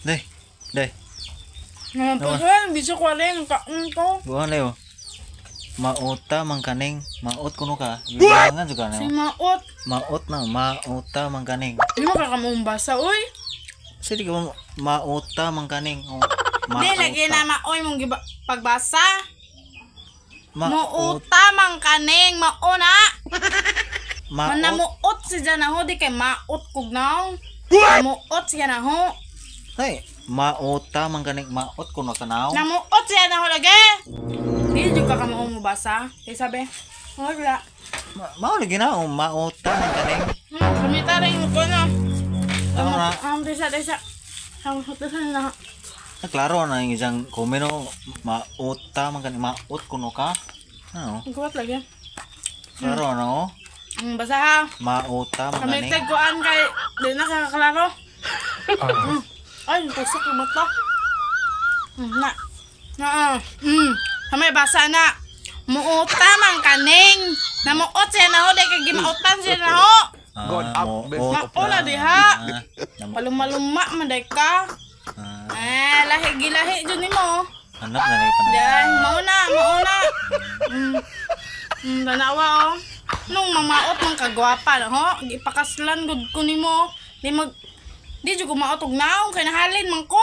Day. Day. Nga po sir, bisyo ko rin kaon ko. Bukan Leo. Mauta man kaning, maot kuno ka. Gibilangan juga Si na. maot. Maot na, mauta man kaning. Di mo kakamumbasa, uy. Sige ka mauta man kaning. Oh, Di lagi na maoy mong giba pagbasa. Maot. Muuta man kaning mauna. Maot. Manamuot si Janaho di kay maot kugnaw. Namuot siya naho. Ay, mauta man kaning maot kuno ka naw. Namuot siya naho lagi. Di jud ka kamo mubasa. Kay sabi, wala. Mao lagi na oh, mauta man kaning. Kumita rin ko na. Ano na? Tisa, tisa. Ang tisa na. Ah, klaro na yung isang komeno mauta man kaning maot kuno ka. Ano? Kuwat lagi. Klaro na oh. Basa ha. Mauta man Kami kaning. tagkuan kay di na kakaklaro. Ay, tusok yung mata. Na. Na. Kamay basa na. Muuta man kaning. Namuot siya na ho, di kay gimautan siya na ho. Ah, God up, maot Mao na diha. Ah, Palumaluma man day ka. ah, Eh, lahi gilahi jud nimo. Hanap na rin pa. Diay, mao na, mao na. Tanawa oh. Nung mamaot man kagwapa na ho, gipakaslan gud ko nimo. Di mag Di jud ko maot og naong kay nahalin man ko.